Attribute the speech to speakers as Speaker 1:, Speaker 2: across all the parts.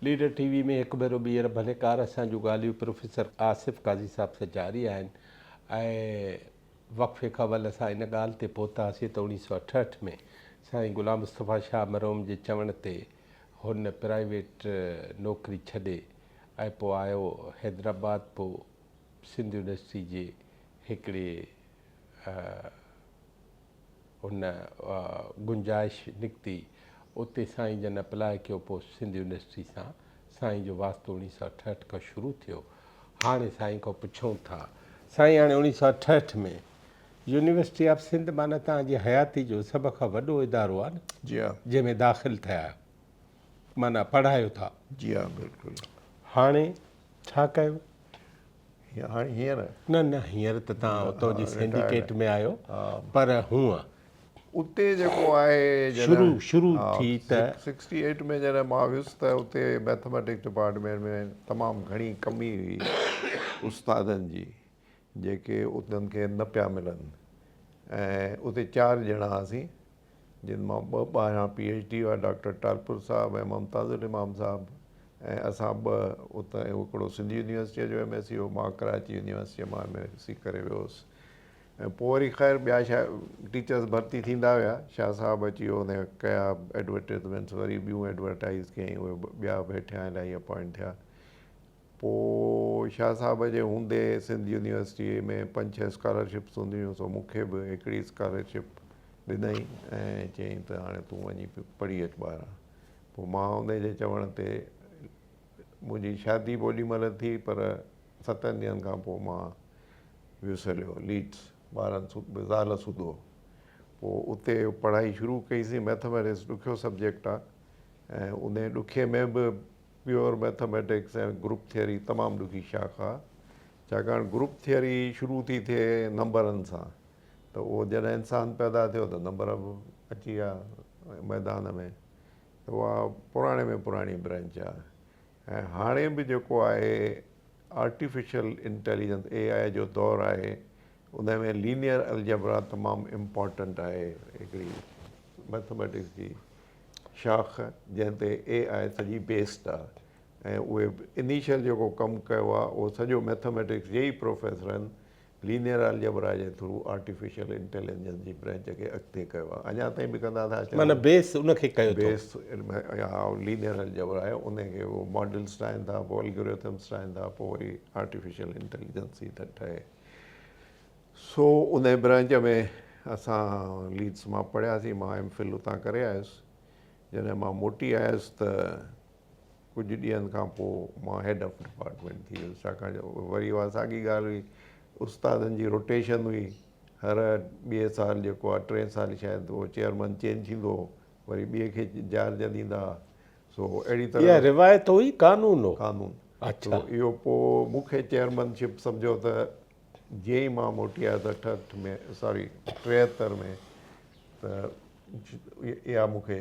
Speaker 1: Leader ٽي V ۾ هڪ ڀيرو ٻيهر ڀليڪار اسان جون ڳالهيون پروفيسر آصف قاضي صاحب سان جاري آهن ۽ وقفي کان اول اسان ان ڳالهه تي پهتاسين ته 1968 ۾ سائين غلام مصطفيٰ شاهه مرحوم جي چوڻ تي هن پرائيويٽ نوڪري ڇڏي ۽ پوء آيو حيدرآباد پوء سنڌ يونيورسٽي جي هڪڙي ان گنجائش نڪتي اتي سائين جن اپلاء ڪيو پوء سنڌ يونيورسٽي سان سائين جو واسطو 1968 کان شروع ٿيو هاڻي سائين کان پڇون ٿا سائين هاڻي 1968 ۾ يونيورسٽي آف سنڌ معنيٰ توهان جي حياتي جو سڀ کان وڏو ادارو آهي نه
Speaker 2: جي ها
Speaker 1: جنهن ۾ داخل ٿيا آهيو معنيٰ پڙهايو ٿا
Speaker 2: جي ها بلڪل
Speaker 1: هاڻي ڇا ڪيو
Speaker 2: هاڻي هينئر؟
Speaker 1: نه نه هينئر ته توهان اتان جي سينڊيڪيٽ ۾ آهيو پر هونء.
Speaker 2: اتي جيڪو آهي
Speaker 1: جڏهن شروع شروع ٿي ته.
Speaker 2: سڪسٽي ايٽ ۾ جڏهن مان ويس ته اتي مئٿميٽڪس ڊپارٽمينٽ ۾ تمام گهڻي ڪمي هئي استادن جي جيڪي اتن کي نه پيا ملن ۽ اتي چار ڄڻا هئاسين جن مان ٻه ٻاهران پي ايڇ ڊي هئا ڊاڪٽر ٽالپر صاحب ۽ ممتاز الامام صاحب ۽ اسان ٻه اتان هڪڙو سنڌ يونيورسٽيء جو ايم ايس سي هو مان ڪراچي يونيورسٽيء مان ايم ايس سي ڪري ويو هوس ۽ پوء وري خير ٻيا شا ٽيچرس ڀرتي ٿيندا ويا شاهه صاحب اچي ويو ان ڪيا ايڊورٽيزمينٽس وري ٻيون ايڊورٽائيز ڪيائين اهي ٻيا به هيٺيان الاهي اپوائنٽ ٿيا پوء شاهه صاحب جي هوندي سنڌ يونيورسٽيء ۾ پنج ڇهه اسڪالرشپس هونديون هيون سو مون کي به هڪڙي اسڪالرشپ ڏنائين ۽ چيائين ته هاڻي تون وڃي پڙهي اچ ٻاهران. پوء مان ان جي چوڻ تي منهنجي شادي به اوڏي مهل ٿي پر ستن ڏينهن کان پوء مان ويس هليو ليڊس ٻارن زال سوڌو. پوء اتي پڙهائي شروع ڪئيسين. مئٿميٽڪس ڏکيو سبجيڪٽ آهي ۽ ان ڏکي ۾ به پيور مئٿميٽڪس ۽ گروپ ٿيوري تمام ڏکي شاخ آ ڇاڪاڻ گروپ ٿيوري شروع ٿي ٿئي نمبرن سان ته اهو جڏهن انسان پيدا ٿيو ته نمبر به اچي ويا ميدان ۾ ته اها پراڻي ۾ پراڻي برانچ آ ۽ هاڻي به جيڪو آهي آرٽيفيشل انٽيليجنس اي آء جو دور آهي ان ۾ لينيئر الجبرا تمام امپارٽنٽ آهي هڪڙي مئٿميٽڪس جي شاخ جنهن تي اي آء سڄي بيسڊ آ ۽ اهي انيشل جيڪو ڪم ڪيو آ اهو سڄو مئٿميٽڪس جي ئي پروفيسرن لينيئر الجبرا جي ٿرو آرٽيفيشل انٽيليجنس جي برانچ کي اڳتي ڪيو آ اڃا تائين به ڪندا ٿا اچن.
Speaker 1: معنيٰ بيس ان کي ڪيو اٿو.
Speaker 2: بيس لينيئر الجبرا آهي ان کي هو ماڊلز ٺاهين ٿا پوء الگورٿمز ٺاهين ٿا پوء وري آرٽيفيشل انٽيليجنس ئي ٿا ٺهي. سو ان برانچ ۾ اسان ليڊس مان پڙهياسين، مان ايم فل اتان ڪري آيس. جڏهن مان موٽي آيس ته ڪجهه ڏينهن کان پوء مان هيڊ آف ڊپارٽمينٽ ٿي ويس، ڇاڪاڻ جو وري اها ساڳي ڳالهه هئي، استادن جي روٽيشن هئي، هر ٻئي سال جيڪو آهي ٽئين سال شايد اهو چيئرمن چينج ٿيندو هو، وري ٻئي کي چارج ڏيندا هئا، سو اهڙي طرح
Speaker 1: اها روايت هئي قانون هو؟
Speaker 2: قانون.
Speaker 1: اڇا.
Speaker 2: سو اهو پوء مون کي چيئرمن شپ سمجهو ته جيئن ئي مان موٽي آيس 68 ۾ سوري 73 ۾ ته اها مون کي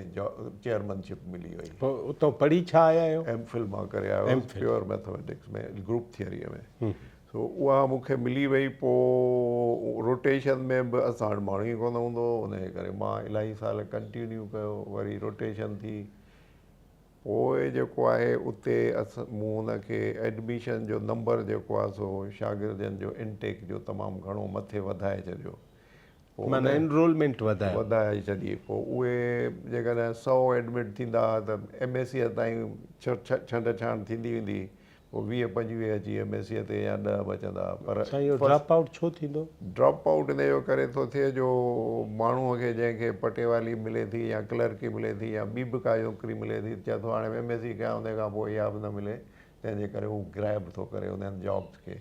Speaker 2: چيئرمن شپ ملي وئي.
Speaker 1: پوء اتان پڙهي ڇا آيا آهيو؟
Speaker 2: ايم فل مان ڪري آيو هوس پيور مئٿميٽڪس ۾ گروپ ٿيوريء ۾. سو اها مون کي ملي وئي پوء روٽيشن ۾ به اسان وٽ ماڻهو ئي ڪونه هوندو هو ان جي ڪري مان الاهي سال ڪنٽينيو ڪيو وري روٽيشن ٿي پوء جيڪو آهي اتي مون ان کي ايڊميشن جو نمبر جيڪو آهي سو شاگردن جو انٽيڪ جو تمام گهڻو مٿي وڌائي ڇڏيو. پوء
Speaker 1: معنيٰ انرولمينٽ وڌايو.
Speaker 2: وڌائي ڇڏي. پوء اهي جيڪڏهن سئو ايڊمٽ ٿيندا هئا ته ايم ايس سيء تائين ڇنڊ ڇاڻ ٿيندي ويندي هئي. پوء 20 25 اچي ايم ايس سيء تي يا 10 بچندا ها پر
Speaker 1: سائين اهو ڊراپ آئوٽ ڇو ٿيندو؟
Speaker 2: ڊراپ آئوٽ ان جو ڪري ٿو ٿئي جو ماڻهوء کي جنهن کي پٽيوالي ملي ٿي يا ڪلرڪي ملي ٿي يا ٻي به ڪا نوڪري ملي ٿي چئي ٿو هاڻي ايم ايس سي ڪيان ان کان پوء اها به نه ملي تنهن جي ڪري هو گريب ٿو ڪري انهن جابس کي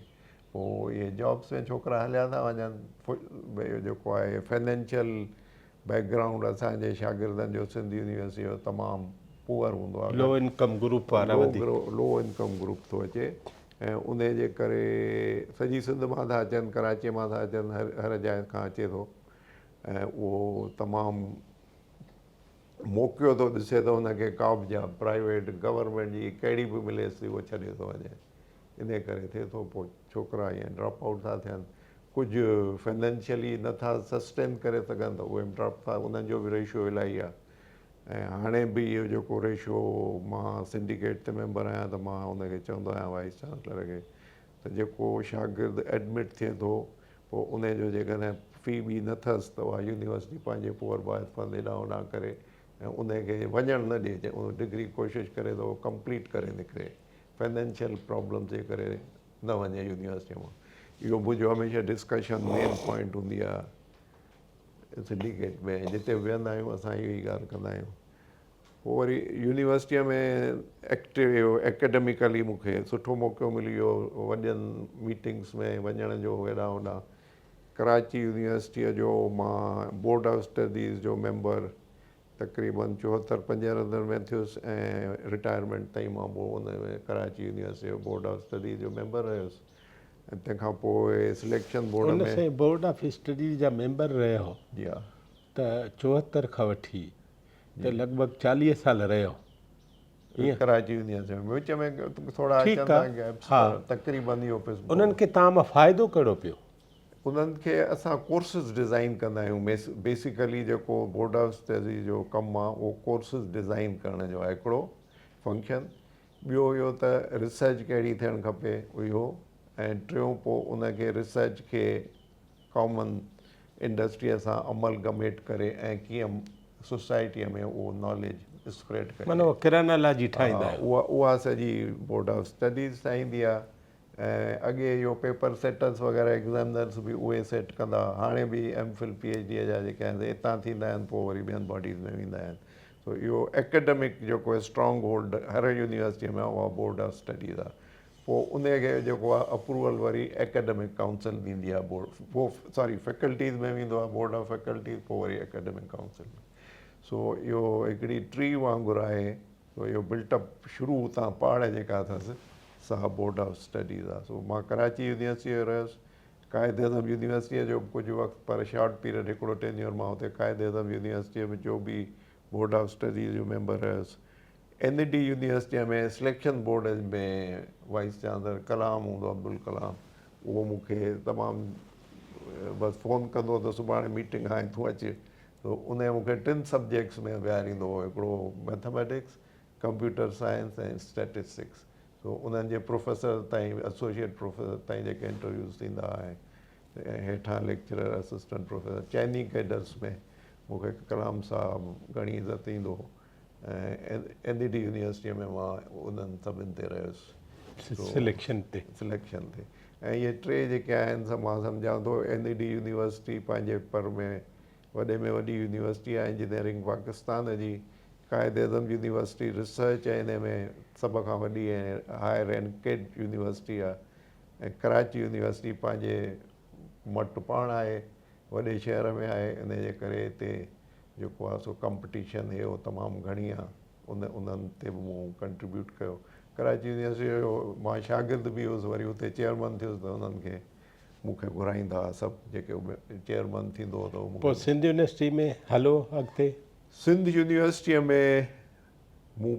Speaker 2: پوء اهي جابس ۾ ڇوڪرا هليا ٿا وڃن اهو جيڪو آهي فنانشل بيڪ گرائونڊ اسان جي شاگردن جو سنڌ يونيورسٽي جو تمام پوئر هوندو آهي.
Speaker 1: لو انڪم گروپ وارا وڌيڪ.
Speaker 2: لو انڪم گروپ ٿو اچي ۽ انهي جي ڪري سڄي سنڌ مان ٿا اچن ڪراچي مان ٿا اچن هر هر جاء کان اچي ٿو ۽ اهو تمام موقعو ٿو ڏسي ته هن کي ڪا به جاب پرائيويٽ گورنمينٽ جي ڪهڙي به مليس ٿي اهو ڇڏي ٿو وڃي انهي ڪري ٿئي ٿو پوء ڇوڪرا ائين ڊراپ آئوٽ ٿا ٿين ڪجهه فنانشلي نه ٿا سسٽين ڪري سگهن ته اهي به ڊراپ ٿا انهن جو به ريشو الاهي آهي. ۽ هاڻي به اهو جيڪو ريشو مان سنڊيڪيٽ تي ميمبر آهيان ته مان ان کي چوندو آهيان وائيس چانسلر کي ته جيڪو شاگرد ايڊمٽ ٿئي ٿو پوء ان جو جيڪڏهن في ٻي نه اٿس ته اها يونيورسٽي پنهنجي پوئر باء فند هيڏانهن هوڏانهن ڪري ۽ ان کي وڃڻ نه ڏئي جي ڊگري ڪوشش ڪري ته اهو ڪمپليٽ ڪري نڪري فنانشل پرابلم جي ڪري نه وڃي يونيورسٽي مان. اهو منهنجو هميشه ڊسڪشن مين پوائنٽ هوندي آهي سنڊيڪيٽ ۾ جتي به ويهندا آهيون اسان اهو ئي ڳالهه ڪندا آهيون. پوء وري يونيورسٽيء ۾ ايڪٽو اڪيڊميڪلي مون کي سٺو موقعو ملي ويو وڏين ميٽنگس ۾ وڃڻ جو هيڏانهن هوڏانهن. ڪراچي يونيورسٽيء جو مان بورڊ آف اسٽڊيز جو ميمبر تقريبن چوهتر پنجهتر ۾ ٿيس ۽ رٽائرمينٽ تائين مان پوء ان ۾ ڪراچي يونيورسٽي جو بورڊ آف اسٽڊيز جو ميمبر رهيس ۽ تنهن کان پوء سليڪشن بورڊ
Speaker 1: ان
Speaker 2: ۾.
Speaker 1: سائين بورڊ آف اسٽڊيز جا ميمبر رهيا هو
Speaker 2: جي ها.
Speaker 1: ته چوهتر کان وٺي ته لڳ ڀڳ 40 سال رهيا هو
Speaker 2: ائين؟ ڪراچي يونيورسٽي ۾ وچ ۾ ٿورا اچن ٿا گيپس پر تقريبن اهو پيس.
Speaker 1: انهن کي توهان مان فائدو ڪهڙو پيو؟
Speaker 2: انهن کي اسان ڪورسز ڊزائين ڪندا آهيون بيسيڪلي جيڪو بورڊ آف اسٽڊيز جو ڪم آهي اهو ڪورسز ڊزائين ڪرڻ جو آهي هڪڙو فنڪشن ٻيو اهو ته ريسرچ ڪهڙي ٿيڻ کپي اهو ۽ ٽيون پوء ان کي ريسرچ کي ڪامن انڊسٽريء سان املگميٽ ڪري ۽ ڪيئن سوسائٽيء ۾ اهو ناليج اسپريڊ ڪجي.
Speaker 1: معنيٰ اها ڪرانالاجي ٺاهيندا آهيو.
Speaker 2: اها سڄي بورڊ آف اسٽڊيز ٺاهيندي آهي ۽ اڳي اهو پيپر سيٽرس وغيره ايگزامنرس به اهي سيٽ ڪندا هئا. هاڻي به M Phil P H D جا جيڪي آهن سي اتان ٿيندا آهن پوء وري ٻين باڊيز ۾ ويندا آهن. سو اهو اڪيڊمڪ جيڪو اسٽرانگ هولڊ هر يونيورسٽي ۾ آهي اها بورڊ آف اسٽڊيز آهي. پوء ان کي جيڪو آهي اپروول وري اڪيڊمڪ ڪائونسل ڏيندي آهي بورڊ پوء ساري فيڪلٽيز ۾ ويندو آهي بورڊ آف فيڪلٽيز پوء وري اڪيڊمڪ ڪائونسل ۾. سو اهو هڪڙي ٽري وانگر آهي. سو اهو بلٽ اپ شروع اتان پاڙ جيڪا اٿس سا بورڊ آف اسٽڊيز آهي. سو مان ڪراچي يونيورسٽيء جو رهيس، قائد اعظم يونيورسٽيء جو به ڪجهه وقت پر شارٽ پيريڊ هڪڙو ٽينيور مان اتي قائد اعظم يونيورسٽيء ۾ جو به بورڊ آف اسٽڊيز جو ميمبر رهيس. اين اي ڊي يونيورسٽيء ۾ سليڪشن بورڊ ۾ وائيس چانسلر ڪلام هوندو عبدالڪلام اهو مون کي تمام بس فون ڪندو هو ته سڀاڻي ميٽنگ آهي تون اچ. سو انهيء مون کي ٽن سبجيڪٽس ۾ ويهاريندو هو، هڪڙو مئٿميٽڪس، ڪمپيوٽر سائنس ۽ اسٽيٽسٽڪس. سو انهن جي پروفيسر تائين، ايسوسيئيٽ پروفيسر تائين جيڪي انٽرويوز ٿيندا هئا ۽ هيٺان ليڪچرر، اسسٽنٽ پروفيسر، چئني ڪيڊرس ۾ مون کي ڪلام صاحب گهڻي عزت ڏيندو هو ۽ اين اي ڊي يونيورسٽيء ۾ مان انهن سڀن تي رهيس.
Speaker 1: سليڪشن تي.
Speaker 2: سليڪشن تي. ۽ اهي ٽي جيڪي آهن سو مان سمجهان ٿو اين اي ڊي يونيورسٽي پنهنجي پر ۾ وڏي ۾ وڏي يونيورسٽي آهي انجنيئرنگ پاڪستان جي، قائد اعظم يونيورسٽي ريسرچ ۽ انهي ۾ سڀ کان وڏي ۽ هائر اينڪيڊ يونيورسٽي آهي ۽ ڪراچي يونيورسٽي پنهنجي مٽ پاڻ آهي وڏي شهر ۾ آهي انهي جي ڪري هتي جيڪو آهي سو ڪمپٽيشن هي اهو تمام گهڻي آهي ان انهن تي به مون ڪنٽريبيوٽ ڪيو ڪراچي يونيورسٽي جو مان شاگرد به هيس وري اتي چيئرمن ٿيس ته انهن کي مون کي گهرائيندا هئا سڀ جيڪي چيئرمن ٿيندو هو ته هو مون
Speaker 1: پوء
Speaker 2: کي.
Speaker 1: سنڌ يونيورسٽي ۾ هلو اڳتي.
Speaker 2: سنڌ يونيورسٽيء ۾ مون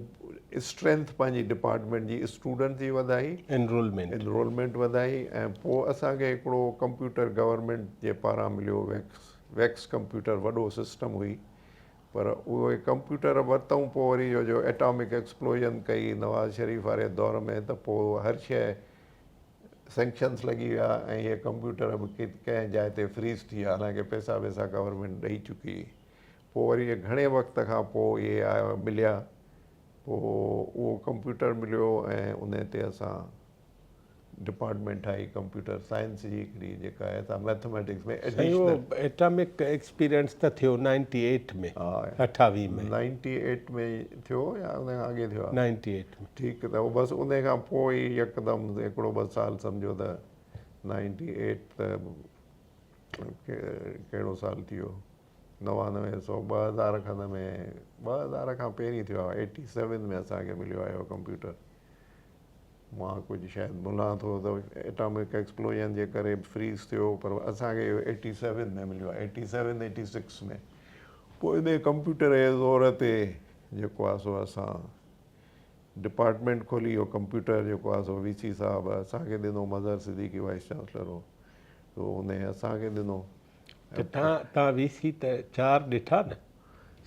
Speaker 2: اسٽرينٿ پنهنجي ڊپارٽمينٽ جي اسٽوڊنٽ جي وڌائي.
Speaker 1: انرولمينٽ.
Speaker 2: انرولمينٽ وڌائي ۽ پوء اسان کي هڪڙو ڪمپيوٽر گورنمينٽ جي پاران مليو ويڪس ويڪس ڪمپيوٽر وڏو سسٽم هئي پر اهي ڪمپيوٽر ورتائون پوء وري اهو جو ايٽامڪ ايڪسپلوزن ڪئي نواز شريف واري دور ۾ ته پوء هر شيء سينڪشنس لڳي ويا ۽ اهي ڪمپيوٽر به ڪنهن جاء تي فريز ٿي ويا حالانڪه پئسا وئسا گورنمينٽ ڏئي چڪي هئي پوء وري اهي گهڻي وقت کان پوء اهي آيا مليا پوء اهو ڪمپيوٽر مليو ۽ ان تي اسان ڊپارٽمينٽ ٺاهي ڪمپيوٽر سائنس جي هڪڙي جيڪا آهي سا مئٿميٽڪس ۾
Speaker 1: سائين اهو
Speaker 2: ايڊيشنل.
Speaker 1: ايٽامڪ ايڪسپيرينس ته ٿيو نائنٽي ايٽ ۾
Speaker 2: ها
Speaker 1: اٺاويهه ۾.
Speaker 2: نائنٽي ايٽ ۾ ٿيو يا ان کان اڳي ٿيو آهي؟
Speaker 1: Ninety eight ۾.
Speaker 2: ٺيڪ ته بس ان کان پوء ئي يڪدم هڪڙو ٻه سال سمجهو ته نائنٽي ايٽ ته ڪهڙو سال ٿي ويو نوانوي سو 2000 کن ۾ 2000 کان پهرين ٿيو آهي ايٽي سيون ۾ اسان کي مليو آهي اهو ڪمپيوٽر. مان ڪجهه شايد ڀلان ٿو ته ايٽامڪ ايڪسپلوزن جي ڪري فريز ٿيو پر اسان کي اهو ايٽي سيون ۾ مليو آهي ايٽي سيون ايٽي سڪس ۾ پوء ان ڪمپيوٽر جي زور تي جيڪو آهي سو اسان ڊپارٽمينٽ کولي اهو ڪمپيوٽر جيڪو آهي سو وي سي صاحب اسان کي ڏنو مظهر صديقي وائيس چانسلر هو سو ان اسان کي ڏنو.
Speaker 1: ته تان وي سي ته چار ڏٺا نه؟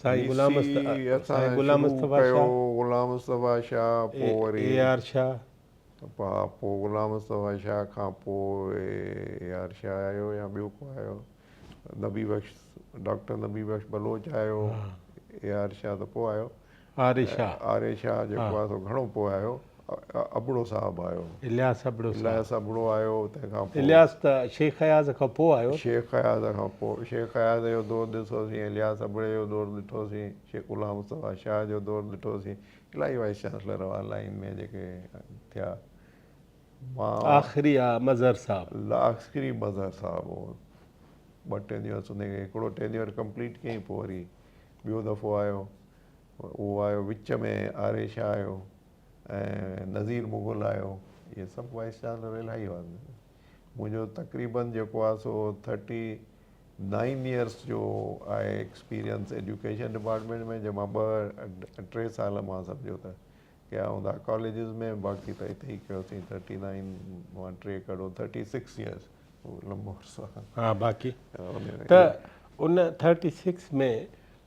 Speaker 1: سائين غلام سائين غلام مصطفيٰ شاهه.
Speaker 2: غلام مصطفيٰ شاهه پوء وري
Speaker 1: اي آر شاهه.
Speaker 2: ها پوء غلام مصطفيٰ شاهه کان پوء اي آر شاهه آيو يا ٻيو ڪو آيو نبي بخش ڊاڪٽر نبي بخش بلوچ آيو اي آر شاهه ته پوء آيو.
Speaker 1: آر اي شاهه.
Speaker 2: آر اي شاهه جيڪو آهي سو گهڻو پوء آيو. ابڙو صاحب آيو.
Speaker 1: الياس ابڙو صاحب.
Speaker 2: الياس ابڙو آيو تنهن کان پوء.
Speaker 1: الياس ته شيخ اياز کان پوء آيو.
Speaker 2: شيخ اياز کان پوء شيخ اياز جو دور ڏٺوسين، الياس ابڙي جو دور ڏٺوسين، شيخ غلام مصطفيٰ شاهه جو دور ڏٺوسين. الاهي وائيس چانسلر هئا لائين ۾ جيڪي ٿيا. مان.
Speaker 1: آخري آ مظهر صاحب.
Speaker 2: آخري مظهر صاحب هو. ٻه ٽينيورس ان کي هڪڙو ٽينيور ڪمپليٽ ڪيائين پوء وري ٻيو دفعو آيو. اهو آيو وچ ۾ آر اي شاهه آيو ۽ نذير مغل آيو اهي سڀ وائيس چانسلر الاهي هئا منهنجو تقريبن جيڪو آهي سو ٿرٽي نائن ايئرس جو آهي ايڪسپيرينس ايجوڪيشن ڊپارٽمينٽ ۾ جنهن مان ٻه ٽي سال مان سمجهو ته ڪيا هوندا ڪاليجز ۾ باقي ته هتي ئي ڪيوسين ٿرٽي نائن مان ٽي ڪڍو ٿرٽي سڪس ايئرس لمبو عرصو آهي.
Speaker 1: ها باقي ته ان ٿرٽي سڪس ۾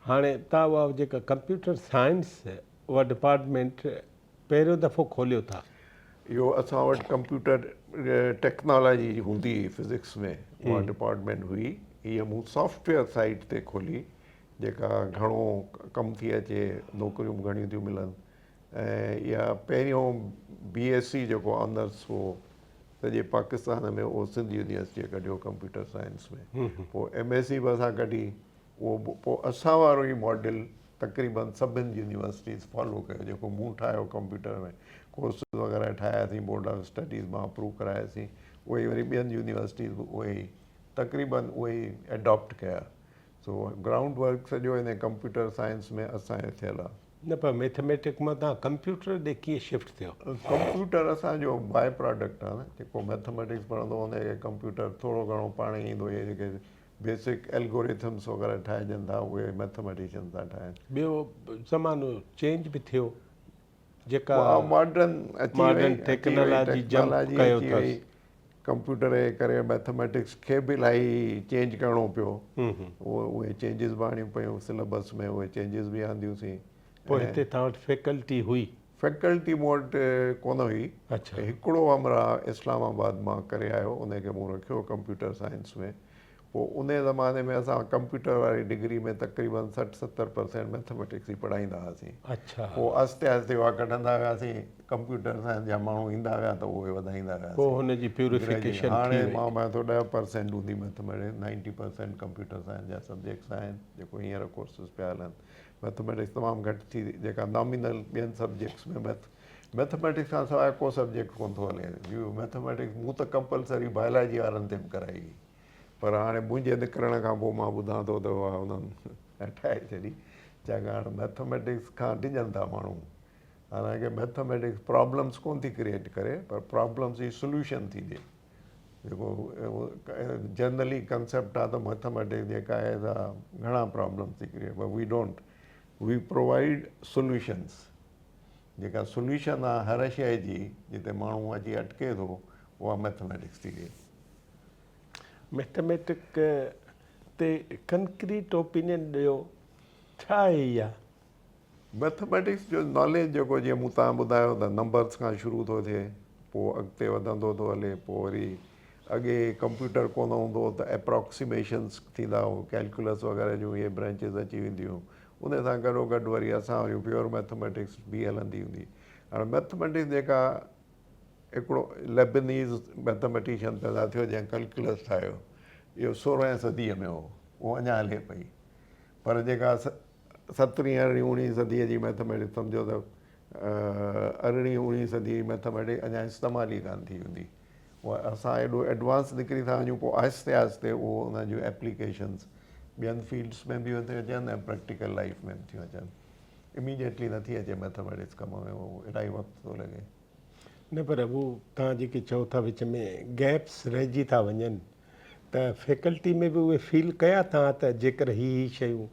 Speaker 1: هاڻي تان اها جيڪا ڪمپيوٽر سائنس اها ڊپارٽمينٽ پهريون دفعو کوليو ٿا.
Speaker 2: اهو اسان وٽ ڪمپيوٽر ٽيڪنالاجي هوندي هئي فزڪس ۾ اها ڊپارٽمينٽ هئي هيء مون سافٽ ويئر سائيڊ تي کولي جيڪا گهڻو ڪم ٿي اچي نوڪريون به گهڻيون ٿيون ملن ۽ اها پهريون بي ايس سي جيڪو آنرس هو سڄي پاڪستان ۾ اهو سنڌ يونيورسٽيء ڪڍيو ڪمپيوٽر سائنس ۾ پوء ايم ايس سي به اسان ڪڍي اهو به پوء اسان وارو ئي ماڊل تقريبن سڀن يونيورسٽيز فالو ڪيو جيڪو مون ٺاهيو ڪمپيوٽر ۾ ڪورسز وغيره ٺاهياسين بورڊ آف اسٽڊيز مان اپروو ڪراياسين اهي ئي وري ٻين يونيورسٽيز به اهي ئي تقريبن اهي ئي اڊاپٽ ڪيا سو گرائونڊ ورڪ سڄو ان ڪمپيوٽر سائنس ۾ اسان جو ٿيل آهي.
Speaker 1: نه پر ميٿميٽڪ مان توهان ڪمپيوٽر ڏي ڪيئن شفٽ ٿيو؟
Speaker 2: ڪمپيوٽر اسان جو باء پراڊڪٽ آهي نه جيڪو ميٿميٽڪس پڙهندو ان کي ڪمپيوٽر ٿورو گهڻو پاڻ ئي ايندو اهي جيڪي بيسڪ الگورٿمس وغيره ٺاهجن ٿا اهي ميٿميٽيشن ٿا ٺاهن.
Speaker 1: ٻيو زمانو چينج به ٿيو جيڪا
Speaker 2: ماڊرن اچي وئي
Speaker 1: ماڊرن ٽيڪنالاجي جمپ ڪيو اٿس.
Speaker 2: ڪمپيوٽر جي ڪري ميٿميٽڪس کي به الاهي چينج ڪرڻو پيو اهي چينجز به آڻيون پيون سليبس ۾ اهي چينجز به آنديون سين.
Speaker 1: پوء هتي توهان وٽ فيڪلٽي هئي؟
Speaker 2: فيڪلٽي مون وٽ ڪونه هئي. هڪڙو همراهه اسلام آباد مان ڪري آيو ان کي مون رکيو ڪمپيوٽر سائنس ۾ پوء انهي زماني ۾ اسان ڪمپيوٽر واري ڊگري ۾ تقريبن 60 70 پرسينٽ ميٿميٽڪس ئي پڙهائيندا هئاسين. پوء آهستي آهستي اها ڪڍندا وياسين ڪمپيوٽر سائنس جا ماڻهو ايندا ويا ته اهي وڌائيندا وياسين.
Speaker 1: پوء هن جي پيوريفڪيشن ٿي
Speaker 2: هاڻي مان ڀانيان ٿو 10 پرسينٽ هوندي ميٿميٽڪس 90 پرسينٽ ڪمپيوٽر سائنس جا سبجيڪٽس آهن جيڪو هينئر ڪورسز پيا هلن. ميٿميٽڪس تمام گهٽ ٿي جيڪا نامينل ٻين سبجيڪٽس ۾ ميٿ ميٿميٽڪس کان سواء ڪو سبجيڪٽ ڪونه ٿو هلي جو ميٿميٽڪس مون ته ڪمپلسري بايولاجي وارن تي به ڪرائي هئي پر هاڻي منهنجي نڪرڻ کان پوء مان ٻڌان ٿو ته اها انهن هٽائي ڇڏي ڇاڪاڻ ميٿميٽڪس کان ڊڄن ٿا ماڻهو حالانڪه ميٿميٽڪس پرابلمس ڪونه ٿي ڪريئيٽ ڪري پر پرابلمس جي سوليوشن ٿي ڏي جيڪو جنرلي ڪنسيپٽ آ ته ميٿميٽڪس جيڪا آهي سا گهڻا پرابلمس ٿي create per we don't we provide solutions جيڪا سوليوشن آ هر شيء جي جتي ماڻهو اچي اٽڪي ٿو اها ميٿميٽڪس ٿي ڏئي.
Speaker 1: ميٿميٽڪ تي ڪنڪريٽ اوپينين ڏيو ڇا آهي اها؟
Speaker 2: مئٿميٽڪس جو ناليج جيڪو جيئن مون تان ٻڌايو ته نمبرس کان شروع ٿو ٿئي پوء اڳتي وڌندو ٿو هلي پوء وري اڳي ڪمپيوٽر ڪونه هوندو هو ته اپراڪسيميشنس ٿيندا هو ڪيلڪولس وغيره جون اهي برانچز اچي وينديون هيون ان سان گڏو گڏ وري اسان واريون پيور مئٿميٽڪس به هلندي هوندي هاڻي مئٿميٽڪس جيڪا هڪڙو ليبنيز مئٿميٽيشن پيدا ٿيو جنهن ڪيلڪولس ٺاهيو اهو سورهين صديء ۾ هو اهو اڃا هلي پئي پر جيڪا سترهين ارڙهين اوڻيهين صديء جي مئٿميٽڪس سمجهو ته ارڙهين اوڻيهين صديء جي مئٿميٽڪس اڃا استعمال ئي ڪانه ٿي هوندي. اها اسان ايڏو ايڊوانس نڪري ٿا وڃون پوء آهستي آهستي اهو ان جون ايپليڪيشنس ٻين فيلڊس ۾ به ٿيون اچن ۽ پريڪٽيڪل لائيف ۾ به ٿيون اچن. اميڊيٽلي نٿي اچي مئٿميٽڪس ڪم ۾ اهو الاهي وقت ٿو لڳي.
Speaker 1: نه پر هو توهان جيڪي چئو ٿا وچ ۾ گيپس رهجي ٿا وڃن ته فيڪلٽي ۾ به اهي فيل ڪيا توهان ته جيڪر هي هي شيون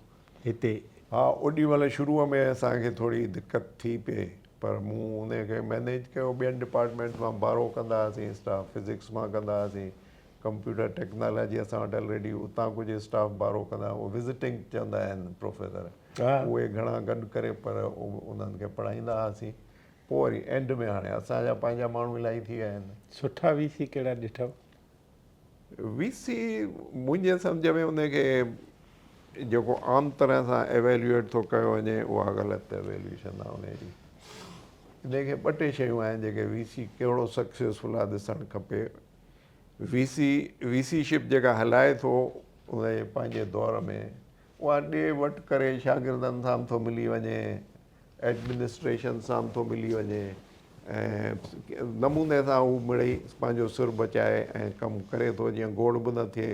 Speaker 1: هتي.
Speaker 2: ها اوڏي مهل شروع ۾ اسان کي ٿوري دقت ٿي پئي پر مون ان کي مئنيج ڪيو ٻين ڊپارٽمينٽس مان بارو ڪندا هئاسين اسٽاف فزڪس مان ڪندا هئاسين ڪمپيوٽر ٽيڪنالاجي اسان وٽ الريڊي اتان ڪجهه اسٽاف بارو ڪندا اهي وزٽنگ چوندا آهن پروفيسر اهي گهڻا گڏ ڪري پر انهن کي پڙهائيندا هئاسين پوء وري اينڊ ۾ هاڻي اسان جا پنهنجا ماڻهو الاهي ٿي ويا آهن.
Speaker 1: سٺا وي سي ڪهڙا ڏٺو؟
Speaker 2: وي سي منهنجي سمجهه ۾ ان کي جيڪو عام طرح سان ايويليوئيٽ ٿو ڪيو وڃي اها غلط ايويليوشن آهي ان جي. ان کي ٻه ٽي شيون آهن جيڪي وي سي ڪهڙو سڪسيسفل آهي ڏسڻ کپي. وي سي وي سي شپ جيڪا هلائي ٿو ان جي پنهنجي دور ۾ اها ڏي وٺ ڪري شاگردن سان به ٿو ملي وڃي ايڊمنسٽريشن سان به ٿو ملي وڃي ۽ نموني سان هو مڙئي پنهنجو سر بچائي ۽ ڪم ڪري ٿو جيئن گوڙ به نه ٿئي